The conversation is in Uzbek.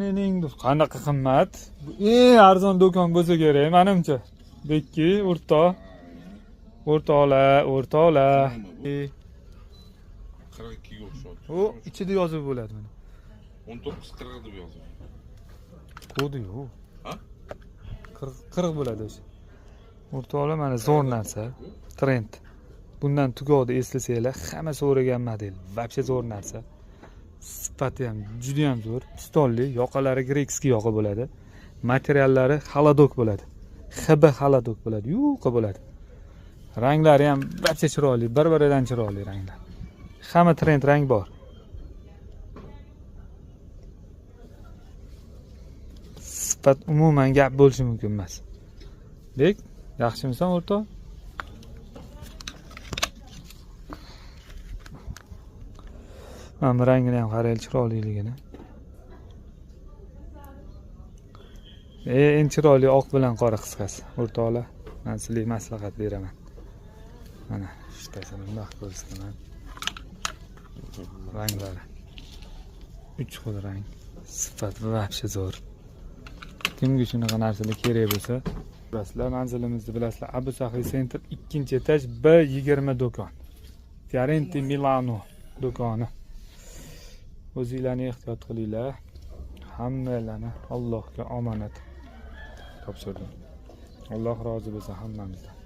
Mening qanaqa qimmat? Bu eng arzon do'kon bo'lsa kerak, menimcha. Bekki, o'rtoq. O'rtoqlar, o'rtoqlar. 42 ga o'xshayapti. U ichida yozuv bo'ladi mana. 19.40 deb yozilgan. Kodi yo'q. Ha? 40 40 bo'ladi o'sha. O'rtoqlar, mana zo'r narsa. Trend. Bundan tugadi eslasanglar, hamma so'ragan model. Вообще zo'r narsa. Sifati ham juda ham zo'r. Pistonli, yoqalari греческий yoqa bo'ladi. Materiallari холодок bo'ladi. HB холодок bo'ladi, yuqa bo'ladi. Ranglari ham вообще chiroyli, bir-biridan chiroyli ranglar. Hamma trend rang bor. Sifat umuman gap bo'lishi mumkin emas. Bek, yaxshimisan o'rtoq? Mana bu rangini ham qaraylik chiroyliligini. Eng chiroyli oq bilan qora qisqasi. O'rtoqlar, men sizlarga maslahat beraman. Mana ishtasini bundoq ko'rsataman. Ranglari. 3 xil rang. Sifat вообще zo'r. Kimga shunaqa narsalar kerak bo'lsa, bilasizlar, manzilimizni bilasizlar. Abu Saxiy Center 2-etaj B20 do'kon. Fiorenti Milano do'koni. O'zinglarni ehtiyot qilinglar. Hammalarni Allohga omonat topshirdim. Alloh rozi bo'lsin hammamizdan.